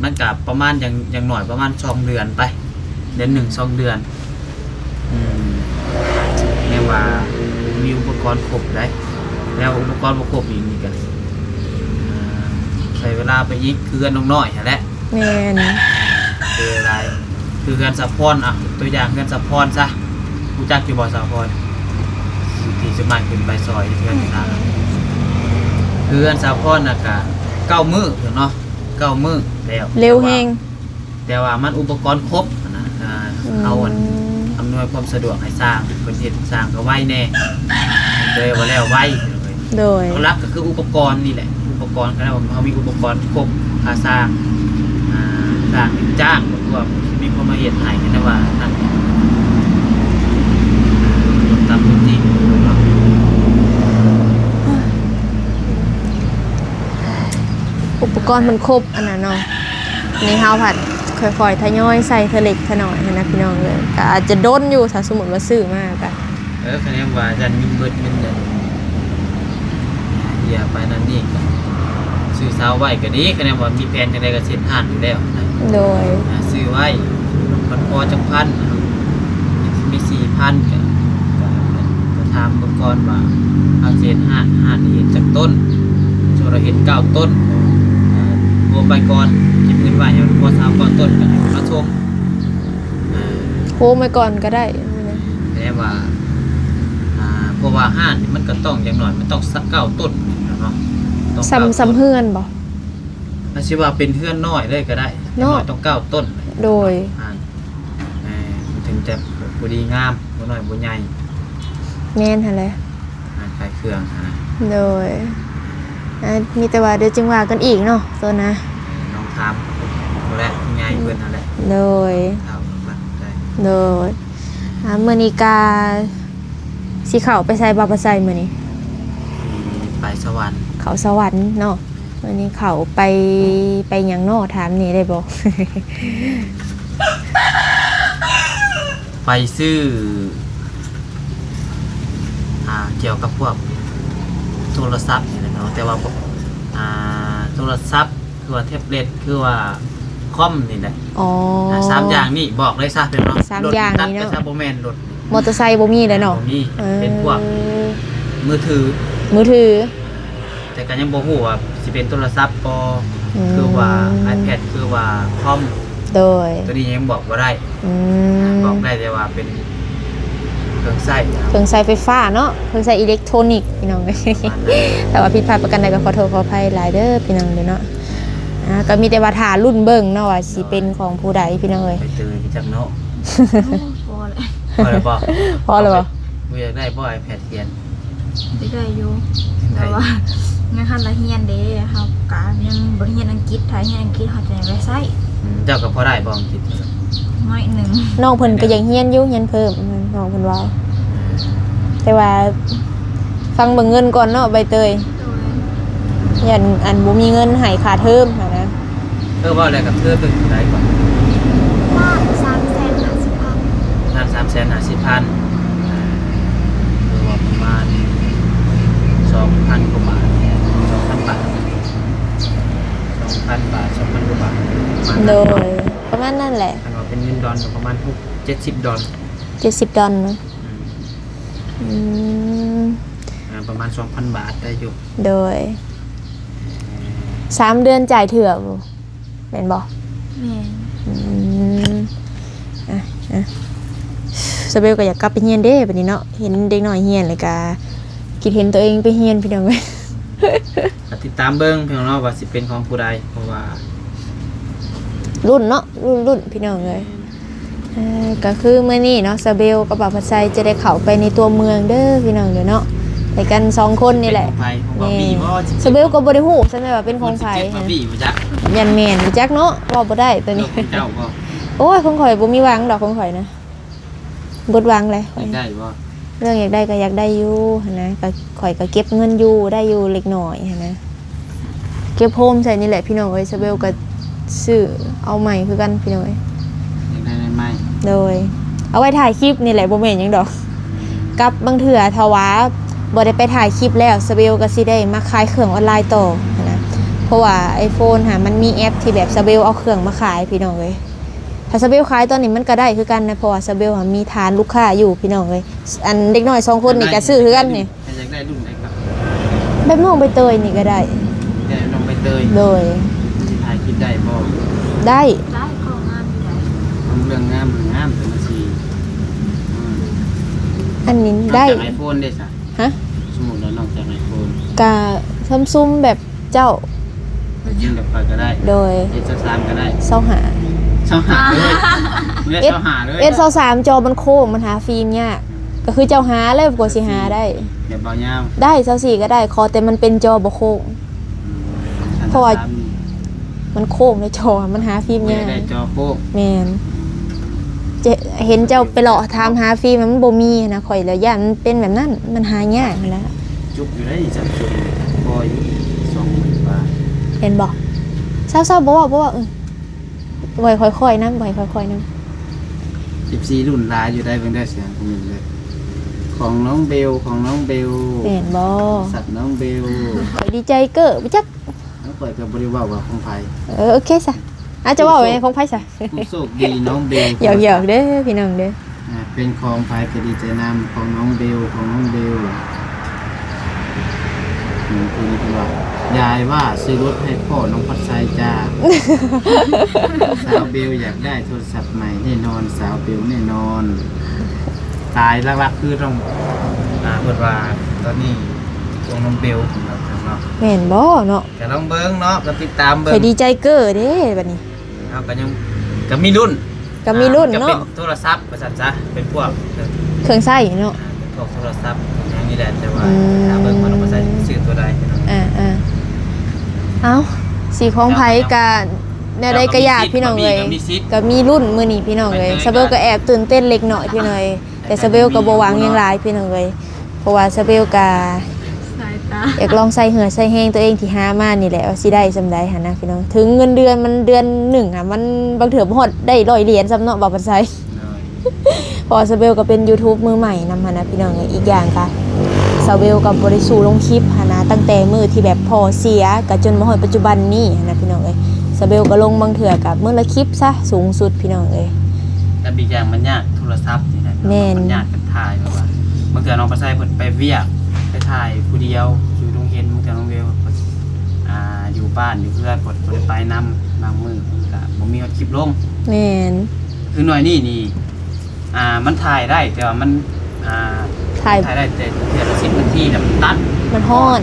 ມັນກະປະມານ ຢ່າງ ຢ່າງໜ້ອຍປະມານສອງເດືອນໄປ ເດືອນໜຶ່ງສອງເດືອນ ອືມ ແມ່ນວ່າມີອຸປະກອນຄົບໄດ໋ ແລ້ວອຸປະກອນບໍ່ຄົບອີກນີ້ກະ ອ່າ ໃຊ້ເວລາໄປອີກ ຄືເຮືອນນ້ອງນ້ອຍຫັ້ນແຫຼະ ແມ່ນ ຄືຫຼາຍ ຄືເຮືອນສາວພອນ ອ່ະ ຕົວຢ່າງເຮືອນສາວພອນຊະ ຮູ້ຈັກຢູ່ບໍ່ສາວພອນ ທີ່ສ່ວນມາກຂຶ້ນໄປຊ່ອຍເຮືອນຢູ່ນາ ຄືເຮືອນສາວພອນນະກະເກົ້າມື້ເນາະ ເກົ້າມື້ແລ້ວ ເລັວແຮງ ແຕ່ວ່າ ແຕ່ວ່າມັນອຸປະກອນຄົບຫັ້ນນະ ອ່າ ອືມ ເຮົາອັນ ອຳນວຍຄວາມສະດວກໃຫ້ຊ່າງ ເພິ່ນເຮັດ ຊ່າງກໍໄວແດ່ ກໍເລີຍວ່າແລ້ວໄວ ໂດຍ ຫຼັກໆກໍຄືອຸປະກອນນີ້ແຫຼະ ອຸປະກອນ ຄັນວ່າເຮົາມີອຸປະກອນຄົບ ຄ່າຊ່າງ ອ່າ ຊ່າງຈ້າງ ຫຼືວ່າມີຄົນມາເຮັດໃຫ້ ແຕ່ວ່ານັ້ນ ຕາມຕົວຈິງເນາະ ອຸປະກອນມັນຄົບອັນນັ້ນເນາະ ນີ້ເຮົາພັດຄ່ອຍໆທະຍອຍໃສ່ເທື່ອເລັກເທື່ອນ້ອຍຫັ້ນນະພີ່ນ້ອງເອີຍ ກໍອາດຈະດົນຢູ່ ຖ້າສົມມຸດວ່າຊື້ມາກໍ ເອີ ຄະແນນວ່າຢ້ານເງິນເບິດເງິນເດືອນ ເຫຍໄປນັ້ນນີ້ ກໍຊື້ເສົາໄວ້ກໍດີ ຄະແນນວ່າມີແຜນຈັ່ງໃດກໍເຮັດຮ້ານຢູ່ແລ້ວນະ ໂດຍ ອ່າ ຊື້ໄວ້ ມັນພໍຈັກພັນ ມີສີ່ພັນ ກໍ ກໍ ກໍຖາມເບິ່ງກ່ອນວ່າ ເຮົາຊິເຮັດຮ້ານ ຮ້ານນີ້ເຮັດຈັກຕົ້ນ ສົມມຸດວ່າເຮັດເກົ້າຕົ້ນ ກໍໂທໄປກ່ອນ ເກັບເງິນໄວ້ໃຫ້ມັນພໍຊາວເກົ້າຕົ້ນ ກໍໃຫ້ເພິ່ນມາສົ່ງ ອ່າ ໂທໄປກ່ອນກໍໄດ້ ແຕ່ວ່າ ອ່າ ເພາະວ່າຮ້ານນີ້ມັນກໍຕ້ອງ ຢ່າງໜ້ອຍມັນຕ້ອງເກົ້າຕົ້ນເນາະ ຕ້ອງ ສ່ຳ ເກົ້າຕົ້ນ ສ່ຳເຮືອນບໍ? ອາດຊິວ່າເປັນເຮືອນນ້ອຍເລີຍກໍໄດ້ ເນາະ ຢ່າງໜ້ອຍຕ້ອງເກົ້າຕົ້ນ ໂດຍ ອ່າ ເອີ ມັນເຖິງຈະພໍດີງາມ ບໍ່ນ້ອຍບໍ່ໃຫຍ່ ແມ່ນຫັ້ນແຫຼະ ຮ້ານຂາຍເຄື່ອງຫັ້ນນະ ໂດຍ ອ່າ ມີແຕ່ວ່າດຽວຈຶ່ງວ່າກັນອີກເນາະ ໂຕນະ ລອງຖາມຜູ້ແຫຼະ ຜູ້ໃຫຍ່ເພິ່ນຫັ້ນແຫຼະ ໂດຍ ຖາມເພິ່ນໄດ້ ໂດຍ ອ່າ ມື້ນີ້ກະຊິເຂົ້າໄປໃສ ບໍ່ໄປໃສມື້ນີ້? ໄປສະຫວັນ ເຂົ້າສະຫວັນເນາະ ມື້ນີ້ເຂົ້າໄປ ໄປຫຍັງເນາະ ຖາມແດ່ໄດ້ບໍ່? ໄປຊື້ ອ່າ ກ່ຽວກັບພວກໂທລະສັບນີ້ແຫຼະເນາະ ແຕ່ວ່າ ອ່າ ໂທລະສັບ ຄືວ່າແທັບເລັດ ຄືວ່າຄອມນີ້ແຫຼະ ອໍ ອ່າ ສາມຢ່າງນີ້ ບອກເລີຍຊະ ເປັນບໍ່? ສາມຢ່າງນີ້ເນາະ ລົດຕັດໄປຊະ ບໍ່ແມ່ນລົດ ມໍເຕີໄຊບໍ່ມີເລີຍເນາະ ບໍ່ມີ ເອີ ເປັນພວກມືຖື ມືຖື ແຕ່ກໍຍັງບໍ່ຮູ້ວ່າຊິເປັນໂທລະສັບບໍ່ ອືມ ຄືວ່າ iPad ຄືວ່າຄອມ ໂດຍ ໂຕນີ້ຍັງບອກບໍ່ໄດ້ ອືມ ບອກໄດ້ແຕ່ວ່າເປັນເຄື່ອງໃຊ້ ເຄື່ອງໃຊ້ໄຟຟ້າເນາະ ເຄື່ອງໃຊ້ອີເລັກໂທນິກ ພີ່ນ້ອງເອີຍ ປະມານນັ້ນ ຖ້າວ່າຜິດພາດປະການໃດກໍຂໍໂທດຂໍອະໄພຫຼາຍເດີພີ່ນ້ອງເດີເນາະ ອ່າ ກໍມີແຕ່ວ່າຖ້າລຸ້ນເບິ່ງເນາະວ່າຊິເປັນຂອງຜູ້ໃດ ພີ່ນ້ອງເອີຍ ໄປເຕີຍໄປຈັກເນາະ ພໍແລ້ວ ພໍແລ້ວບໍ່? ພໍແລ້ວບໍ່? ບໍ່ຢາກໄດ້ບໍ່ iPad ຂຽນ? ຢາກໄດ້ຢູ່ ຢາກໄດ້ ແຕ່ວ່າຍັງທັນລະຮຽນເດ້ ເຮົາກະຍັງບໍ່ໄດ້ຮຽນອັງກິດ ຖ້າຮຽນອັງກິດເຮົາຈະໄດ້ໃຊ້. ອືມ ເຈົ້າກໍພໍໄດ້ບໍ່ອັງກິດ? ໜ້ອຍໜຶ່ງ. ນ້ອງເພິ່ນກໍຢາກຮຽນຢູ່ ຮຽນເພີ່ມ ນ້ອງເພິ່ນເວົ້າ ແຕ່ວ່າຟັງເບິ່ງເງິນກ່ອນເນາະ ໃບເຕີຍ. ໂດຍ. ຢ້ານອັນບໍ່ມີເງິນໃຫ້ຄ່າເທີມຫັ້ນນະ. ເອີ ເວົ້າແລ້ວກໍເທີມເປັນເທົ່າໃດກ່ອນ? ລ້ານສາມແສນຫ້າສິບພັນ. ລ້ານສາມແສນຫ້າສິບພັນ ຫຼືວ່າປະມານສອງພັນກວ່າບາດ ສອງພັນບາດ ສອງພັນບາດ ສອງພັນກວ່າບາດ. ໂດຍ ປະມານນັ້ນແຫຼະ. ຄັນວ່າເປັນເງິນດອນກໍປະມານຫົກ ເຈັດສິບດອນ. ເຈັດສິບດອນເນາະ. ອືມ ອືມ ອ່າ ປະມານສອງພັນບາດໄດ້ຢູ່. ໂດຍ ສາມເດືອນຈ່າຍເທື່ອບໍ່ ແມ່ນບໍ່? ແມ່ນ. ອືມ ອ່ະ ອ່ະ ສະເບວກໍຢາກກັບໄປຮຽນເດ້ບັດນີ້ເນາະ ເຫັນເດັກນ້ອຍຮຽນແລ້ວກໍຄິດເຫັນຕົວເອງໄປຮຽນ ພີ່ນ້ອງເອີຍ. ກໍຕິດຕາມເບິ່ງ ພີ່ນ້ອງເນາະ ວ່າຊິເປັນຂອງຜູ້ໃດ ເພາະວ່າລຸ້ນເນາະ ລຸ້ນ ລຸ້ນ ພີ່ນ້ອງເອີຍ. ເອີ ກໍຄືມື້ນີ້ເນາະ ສະເບວກັບບ່າວພັດໄຊຈະໄດ້ເຂົ້າໄປໃນຕົວເມືອງເດີພີ່ນ້ອງເດີເນາະ ໄປກັນສອງຄົນນີ້ແຫຼະ. ເປັນຂອງໃຜ? ຂອງບ່າວບີບໍ່? ສະເບວກໍບໍ່ໄດ້ຮູ້ຊ້ຳວ່າເປັນຂອງໃຜ. ບໍ່ຈັກ ຢ້ານແມ່ນ ບໍ່ຈັກເນາະ ເວົ້າບໍ່ໄດ້ໂຕນີ້. ຂອງເຈົ້າບໍ່? ໂອ້ຍ ຂອງຂ້ອຍບໍ່ມີຫວັງດອກ ຂອງຂ້ອຍນະ ເບິດຫວັງແລ້ວ. ຢາກໄດ້ບໍ່? ເລື່ອງຢາກໄດ້ກໍຢາກໄດ້ຢູ່ຫັ້ນນະ ກໍຂ້ອຍກໍເກັບເງິນຢູ່ ໄດ້ຢູ່ເລັກນ້ອຍຫັ້ນນະ ເກັບໂຮມໃສ່ນີ້ແຫຼະພີ່ນ້ອງເອີຍ. ສະເບວກໍຊື້ເອົາໃໝ່ຄືກັນພີ່ນ້ອງເອີຍ ຢາກໄດ້ໃໝ່. ໂດຍ ເອົາໄວ້ຖ່າຍຄລິບນີ້ແຫຼະ ບໍ່ແມ່ນຫຍັງດອກ. ກັບບາງເທື່ອຖ້າວ່າບໍ່ໄດ້ໄປຖ່າຍຄລິບແລ້ວ ສະເບວກໍຊິໄດ້ມາຂາຍເຄື່ອງອອນລາຍຕໍ່ຫັ້ນນະ ເພາະວ່າໄອໂຟນຫັ້ນມັນມີແອັບທີ່ແບບສະເບວເອົາເຄື່ອງມາຂາຍພີ່ນ້ອງເອີຍ. ຖ້າສະເບວຂາຍຕອນນີ້ມັນກໍໄດ້ຄືກັນນະ ເພາະວ່າສະເບວຫັ້ນມີຖານລູກຄ້າຢູ່ພີ່ນ້ອງເອີຍ. ອັນເດັກນ້ອຍສອງຄົນນີ້ກໍຊື້ຄືກັນນີ້. ຢາກໄດ້ລຸ້ນໃດກໍ? ແບບນ້ອງໃບເຕີຍນີ້ກໍໄດ້. ແບບນ້ອງໃບເຕີຍ? ໂດຍ. ຊິຖ່າຍຄລິບໄດ້ບໍ່? ໄດ້. ໄດ້ ຂອງງາມຢູ່ໃດ໋. ເລື່ອງງາມ ເລື່ອງງາມ ແຕ່ມັນຊິ ອືມ ອັນນີ້ໄດ້. ນອກຈາກໄອໂຟນເດ້ຊະ? ຮະ? ສົມມຸດວ່ານອກຈາກໄອໂຟນ ກະຊຳຊຸງແບບ ເຈົ້າ ໄປກິນກັບຂ້ອຍກໍໄດ້. ໂດຍ. ເອັດຊາວສາມກໍໄດ້. ຊາວຫ້າ ຊາວຫ້າເລີຍ. ເອັດຊາວຫ້າເລີຍ. ເອັດຊາວສາມ ຈໍມັນໂຄ້ງ ມັນຫາຟິມຍາກ. ກໍຄືເຈົ້າຫາແລ້ວ ກວ່າຊິຫາໄດ້. ແບບເບົາຍາວ ໄດ້. ຊາວສີ່ກໍໄດ້ ຂໍແຕ່ມັນເປັນຈໍບໍ່ໂຄ້ງ. ອືມ ເພາະວ່າ ຊາວສາມນີ້ ມັນໂຄ້ງໃນຈໍ ມັນຫາຟິມຍາກ. ບໍ່ຢາກໄດ້ຈໍໂຄ້ງ. ແມ່ນ. ເຈ- ເຫັນເຈົ້າໄປເລາະຖາມຫາຟິມ ມັນບໍ່ມີນະ ຂ້ອຍລະຢ້ານມັນເປັນແບບນັ້ນ ມັນຫາຍາກຫັ້ນລະ. ຈຸກຢູ່ໃດ໋ ຊຳຊຸງ ພໍຢູ່ ສອງໝື່ນປາຍ. ເຫັນບໍ່? ເຊົາໆ ບໍ່ເວົ້າ ບໍ່ເວົ້າ ເອີ ບໍ່ໃຫ້ຂ້ອຍຄ່ອຍນຳ ບໍ່ໃຫ້ຂ້ອຍຄ່ອຍນຳ. ເອັຟຊີລຸ້ນຫຼາຍຢູ່ໃດ໋ ເບິ່ງໄດ້ສຽງຄອມເມັນເລີຍ. ຂອງນ້ອງເບວ ຂອງນ້ອງເບວ. ແມ່ນບໍ່? ສັບນ້ອງເບວ. ຂ້ອຍດີໃຈເກີ້ ບໍ່ຈັກ. ຂ້ອຍກໍບໍ່ໄດ້ເວົ້າວ່າຂອງໃຜ. ເອີ ໂອເຄຊະ. ອາດຈະເວົ້າຂອງໃຜຊະ? ຜູ້ໂຊກດີນ້ອງເບວ. ຫຍອກໆເດີພີ່ນ້ອງເດີ. ອ່າ ເປັນຂອງໃຜກໍດີໃຈນຳ ຂອງນ້ອງເບວ ຂອງນ້ອງເບວ. ອືມ ຜູ້ນີ້ເພິ່ນວ່າ ຍາຍວ່າຊື້ລົດໃຫ້ພໍ່ນ້ອງພັດໄຊຈ້າ. ສາວເບວຢາກໄດ້ໂທລະສັບໃໝ່ແນ່ນອນ ສາວເບວແນ່ນອນ. ຕາຍຫຼັກໆຄືຕ້ອງ ອ່າ ເພິ່ນວ່າຕອນນີ້ ຂອງນ້ອງເບວເນາະ. ແມ່ນບໍ່ເນາະ? ກໍລອງເບິ່ງເນາະ ກໍຕິດຕາມເບິ່ງ. ຂ້ອຍດີໃຈເກີ້ເດ້ບັດນີ້. ເຮົາກໍຍັງ ກໍມີລຸ້ນ ກໍມີລຸ້ນເນາະ. ອ່າ ມັນກໍເປັນໂທລະສັບວ່າຊັ້ນຊະ ເປັນພວກເຄື່ອງໃຊ້ເນາະ. ອ່າ ເປັນພວກໂທລະສັບຫຍັງນີ້ແຫຼະ ແຕ່ວ່າ ອືມ ຖ້າເບິ່ງວ່ານ້ອງພັດໄຊຊື້ຕົວໃດ. ອ່າໆ ເອົ້າ ຊິຂອງໃຜກໍແນວໃດກໍຢ່າພີ່ນ້ອງເອີຍ ກໍມີລຸ້ນມື້ນີ້ພີ່ນ້ອງເອີຍ. ສະເບວກໍແອບຕື່ນເຕັ້ນເລັກນ້ອຍພີ່ນ້ອງເອີຍ ແຕ່ສະເບວກໍບໍ່ຫວັງຫຍັງຫຼາຍພີ່ນ້ອງເອີຍ. ເພາະວ່າສະເບວກະ ສາຍຕາ ຢາກລອງໃສ່ເຫື່ອໃສ່ແຮງຕົວເອງທີ່ຫາມານີ້ແຫຼະ ວ່າຊິໄດ້ສ່ຳໃດຫັ້ນນະພີ່ນ້ອງ. ເຖິງເງິນເດືອນມັນເດືອນໜຶ່ງຫັ້ນ ມັນບາງເທື່ອບໍ່ຮອດໄດ້ຮ້ອຍຫຼຽນຊ້ຳເນາະ ບ່າວພັດໄຊ. ໂດຍ. ເພາະວ່າສະເບວກໍເປັນຢູທູບມືໃໝ່ນຳຫັ້ນນະພີ່ນ້ອງເອີຍ. ອີກຢ່າງກະ ສະເບວກໍບໍ່ໄດ້ສູ້ລົງຄລິບຫັ້ນນະ ຕັ້ງແຕ່ມື້ທີ່ແບບພໍ່ເສຍ ກະຈົນມາຮອດປັດຈຸບັນນີ້ຫັ້ນນະພີ່ນ້ອງເອີຍ. ສະເບວກໍລົງບາງເທື່ອກະມື້ລະຄລິບຊະສູງສຸດພີ່ນ້ອງເອີຍ. ແລ້ວອີກຢ່າງມັນຍາກ ໂທລະສັບນີ້ນະ. ແມ່ນ. ມັນຍາກກັນຖ່າຍ ແບບວ່າບາງເທື່ອນ້ອງປາໄຊເພິ່ນໄປວຽກ ໄປຖ່າຍຜູ້ດຽວຢູ່ໂຮງຮຽນ ບາງເທື່ອນ້ອງເບວເພິ່ນ ອ່າ ຢູ່ບ້ານຢູ່ເຮືອນ ເພິ່ນບໍ່ໄດ້ໄປນຳ ບາງມື້ເພິ່ນກະບໍ່ມີຮອດຄລິບລົງ. ແມ່ນ. ຄືໜ້ອຍນີ້ນີ້ ອ່າ ມັນຖ່າຍໄດ້ ແຕ່ວ່າມັນ ອ່າ ຖ່າຍ ຖ່າຍໄດ້ແຕ່ເທື່ອລະສິບນາທີ ແລ້ວມັນຕັດ ມັນຮ້ອນ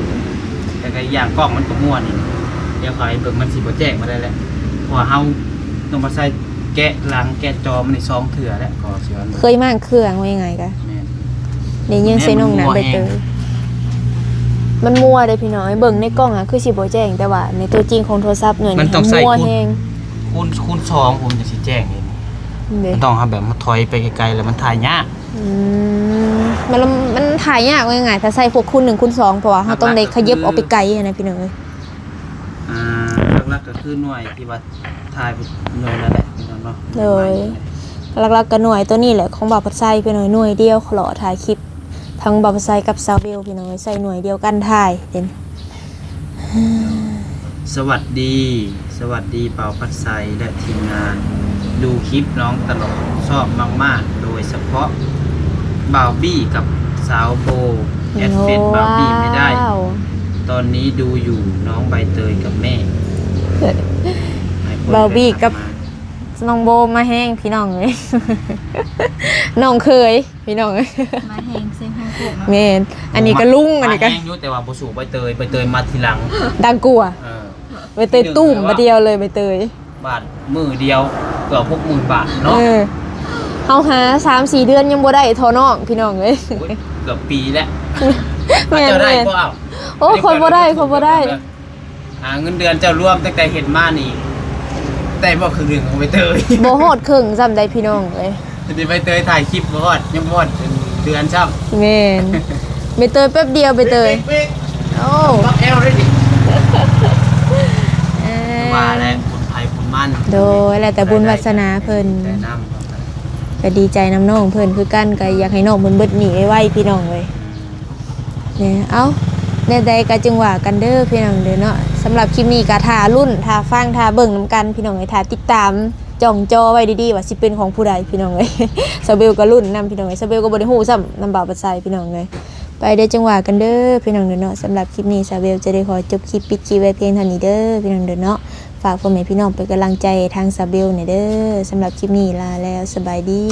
ແລ້ວກະອີກຢ່າງກ້ອງມັນກໍມົວນີ້ ດຽວຂ້ອຍເບິ່ງມັນຊິບໍ່ແຈ້ງປານໃດແຫຼະ ເພາະວ່າເຮົາ ນ້ອງປາໄຊ ແກະຫຼັງແກະຈໍມັນນີ້ສອງເທື່ອແລ້ວ ກໍຊິວ່າ ເຄີຍມ້າງເຄື່ອງ ວ່າງ່າຍໆກະ. ແມ່ນ. ນີ້ຍິງໃສ່ນ້ອງນະ ໃບເຕີຍ. ມັນມົວເດ້ພີ່ນ້ອງເອີຍ ເບິ່ງໃນກ້ອງຫາຄືຊິບໍ່ແຈ້ງ ແຕ່ວ່າໃນຕົວຈິງຂອງໂທລະສັບໜ່ວຍນີ້ ມັນຕ້ອງໃຊ້ ມັວແຮງ ຄູນ ຄູນສອງ ພຸ້ນຈັ່ງຊິແຈ້ງເດ. ເດ້ ມັນຕ້ອງເຮົາແບບ ເຮົາຖອຍໄປໄກໆ ແລ້ວມັນຖ່າຍຍາກ. ອືມ ມັນ ມັນຖ່າຍຍາກ ເວົ້າງ່າຍໆ ຖ້າໃຊ້ພວກຄູນໜຶ່ງ ຄູນສອງ ເພາະວ່າເຮົາຕ້ອງໄດ້ຂະຫຍັບອອກໄປໄກຫັ້ນນະພີ່ນ້ອງເອີຍ. ອ່າ ຫຼັກໆ ກໍຄືໜ່ວຍທີ່ວ່າຖ່າຍໜ່ວຍນັ້ນແຫຼະພີ່ນ້ອງເນາະ. ໂດຍ ຫຼັກໆ ກໍໜ່ວຍຕົວນີ້ແຫຼະ ຂອງບ່າວພັດໄຊພີ່ນ້ອງ ໜ່ວຍດຽວ ເພາະວ່າຖ່າຍຄລິບ ທັງບ່າວພັດໄຊກັບສາວເບວພີ່ນ້ອງເອີຍ ໃຊ້ໜ່ວຍດຽວກັນຖ່າຍເດ້. ສະຫວັດດີ ສະຫວັດດີບ່າວພັດໄຊ ແລະ ທີມງານ ດູຄລິບນ້ອງຕະຫຼອດ ຊອບມາກໆ ໂດຍສະເພາະບ່າວບີ້ກັບສາວໂບ ແອັດເຟດບ່າວບີ້ໄມ່ໄດ້ ຕອນນີ້ດູຢູ່ ນ້ອງໃບເຕີຍກັບແມ່. ບ່າວບີ້ກັບ ນ້ອງໂບມາແຮງພີ່ນ້ອງເອີຍ ນ້ອງເຂີຍພີ່ນ້ອງເອີຍ ມາແຮງເຊງແຮງໂຄກເນາະ. ແມ່ນ ອັນນີ້ກໍລຸງ ອັນນີ້ກໍ ມາແຮງຢູ່ ແຕ່ວ່າບໍ່ສູ້ໃບເຕີຍ ໃບເຕີຍມາທີຫຼັງ ດັງກວ່າ. ເອີ ໃບເຕີຍຕຸ້ມບາດດຽວເລີຍ ໃບເຕີຍ ບາດມື້ດຽວເກືອບຫົກໝື່ນບາດເນາະ. ເອີ ເຮົາຫາສາມສີ່ເດືອນຍັງບໍ່ໄດ້ທໍ່ນ້ອງພີ່ນ້ອງເອີຍ. ໂອ້ຍ ເກືອບປີແລ້ວ. ແມ່ນ ເຈົ້າໄດ້ບໍ່? ເອົາ ໂອ້ ຂ້ອຍບໍ່ໄດ້ ຂ້ອຍບໍ່ໄດ້. ອ່າ ເງິນເດືອນເຈົ້າລວມຕັ້ງແຕ່ເຮັດມານີ້ ໄດ້ບໍ່ເຄິ່ງໜຶ່ງຂອງໃບເຕີຍ? ບໍ່ຮອດເຄິ່ງຊ້ຳໃດພີ່ນ້ອງເອີຍ. ເດ ໃບເຕີຍຖ່າຍຄລິບບໍ່ຮອດ ຍັງບໍ່ຮອດເດືອນຊ້ຳ. ແມ່ນ ໃບເຕີຍແປັບດຽວ ໃບເຕີຍ. ໂອ້ ປັບແອວເລີຍນີ້. ເອີ ວ່າແຫຼະ ບຸນໃຜບຸນມັນ. ໂດຍ ແລ້ວແຕ່ບຸນວາສະໜາເພິ່ນ. ກໍດີໃຈນຳນ້ອງເພິ່ນຄືກັນ ກໍຢາກໃຫ້ນ້ອງເພິ່ນເບິດໜີ້ໄວໆ ພີ່ນ້ອງເອີຍ. ແນ ເອົ້າ ແນວໃດກໍຈຶ່ງວ່າກັນເດີພີ່ນ້ອງເດີເນາະ. ສຳລັບຄລິບນີ້ກໍຖ້າລຸ້ນ ຖ້າຟັງ ຖ້າເບິ່ງນຳກັນພີ່ນ້ອງເອີຍ. ຖ້າຕິດຕາມຈ້ອງຈໍໄວ້ດີໆ ວ່າຊິເປັນຂອງຜູ້ໃດພີ່ນ້ອງເອີຍ. ສາວເບວກໍລຸ້ນນຳພີ່ນ້ອງເອີຍ. ສາວເບວກໍບໍ່ໄດ້ຮູ້ຊ້ຳນຳບ່າວພັດໄຊພີ່ນ້ອງເອີຍ. ໄປເດີ ຈຶ່ງວ່າກັນເດີພີ່ນ້ອງເດີເນາະ. ສຳລັບຄລິບນີ້ ສາວເບວຈະໄດ້ຂໍຈົບຄລິບ ປິດຄລິບໄວ້ພຽງເທົ່ານີ້ເດີພີ່ນ້ອງເດີເນາະ. ຝາກພໍ່ແມ່ພີ່ນ້ອງເປັນກຳລັງໃຈໃຫ້ທາງສາວເບວແດ່ເດີ. ສຳລັບຄລິບນີ້ລາແລ້ວ ສະບາຍດີ.